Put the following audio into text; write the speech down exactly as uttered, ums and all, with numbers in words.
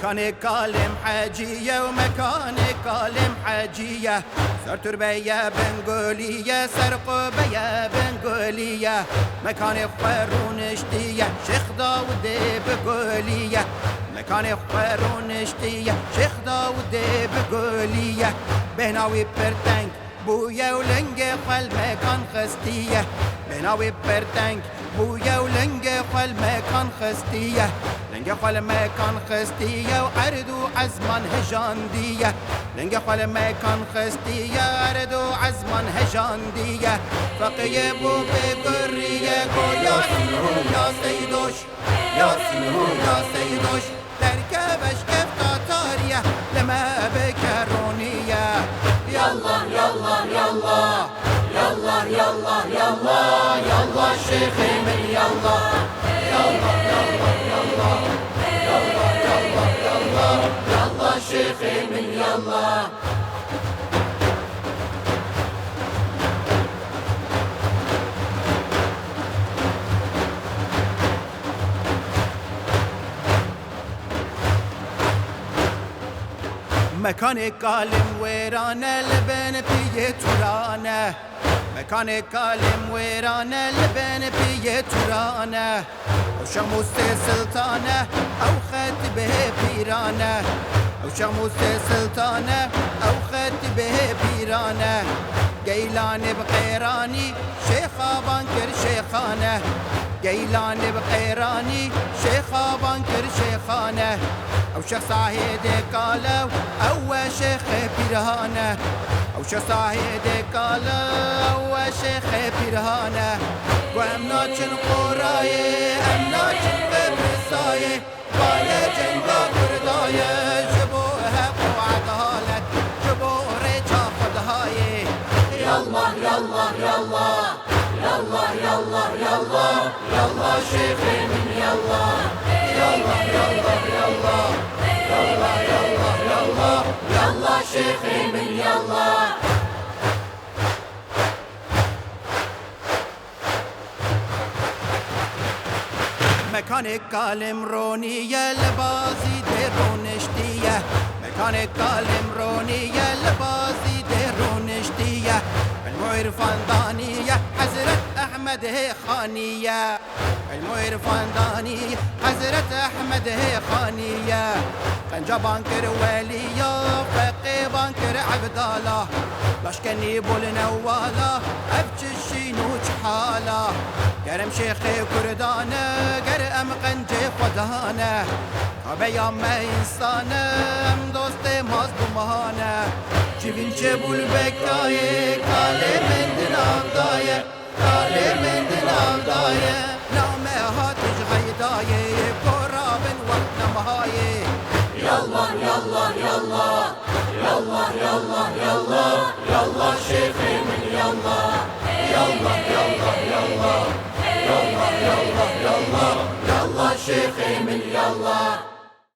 Mekanê Kalêm Hecî ye û mekanê Kalêm Hecî ye. Ser turbe ye Bingolî ye, ser qube ye Bingolî ye. Mekanê xwe rûniştî ye, Şêx Dawidê bi golî ye. Mekanê xwe rûniştî ye, Şêx Dawidê bi golî ye. Bêhna wî pir teng bûye û lingê xwe li mekan xistiye. Bêhna wî pir teng bûye û lingê xwe li mekan xistiye. Lingê xwe li mekan xistiye û erd û ezman hijandiye. Lingê xwe li mekan xistiye, erd û ezman hijandiye. Feqiyê bû bê guriye, go Yasîn hû ya Seydoş. Yasîn hû ya Seydoş. Derkeve şkefta tariye, li me bike ronî ye. Yallah, yallah, yallah. Yallah, yallah, yallah. Yallah şêxê min, yallah. Yallah, yallah, yallah. Yallah, yallah, yallah. Yallah şêxê min, yallah. Mekanê Kalêm Wêran e, li bin piyê Turan e. Mekanê Kalêm Wêran e, li bin piyê Turan e. Ew Şex Mûsê Siltan e, ew xetîbê pîran e. Ew Şex Mûsê Siltan e, ew xetîbê pîran e. Geylanê bi qêranî, Şêxa ban kir şêxane. Geylanê bi qêranî, Şêxa ban kir şêxane. Ew Şêx Sahêdê Kale, ew e Şêxê Pîrhane. Ew Şêx Sahêdê Kale, ew e Şêxê Pîrhane. Ku em naçin qorayê, em naçin qebrisayê. Balê cenga Kurda ye, ji bo heq û edalet, ji bo rêça Xwedayê. Yallah, yallah, yallah. Yallah, yallah, yallah. Yallah şêxê min, yallah. Yallah, yallah, yallah. Yallah, yallah, yallah. Yallah şêxê min, yallah. Mekanê Kalêm ronî ye, li bazî dê rûniştî ye. Mekanê Kalêm ronî ye, li bazî dê rûniştî ye. Ilm û îrfan danî ye, Hezret Ehmedê Xanî ye. Ilm û îrfan danî ye, Hezret Ehmedê Xanî ye. Qenca ban kir welîya, feqê ban kir evdala. Laşkenî bû li newala, ev çi şîn û çi hala. Ger em şêxê Kurdan e, ger em qencê Xwedan e. Kabeya me însan e, em dostê mazlûman e. Civîn çêbû li Bekayê, kalê min di nav da ye. Kalê min di nav da ye, name hat ji xeydayê, kora bin wext nemahayê. Yallah, yallah, yallah. Yallah, yallah, yallah. Yallah şêxê min, yallah. Yallah, yallah, yallah. Yallah, yallah, yallah. Yallah şêxê min, yallah.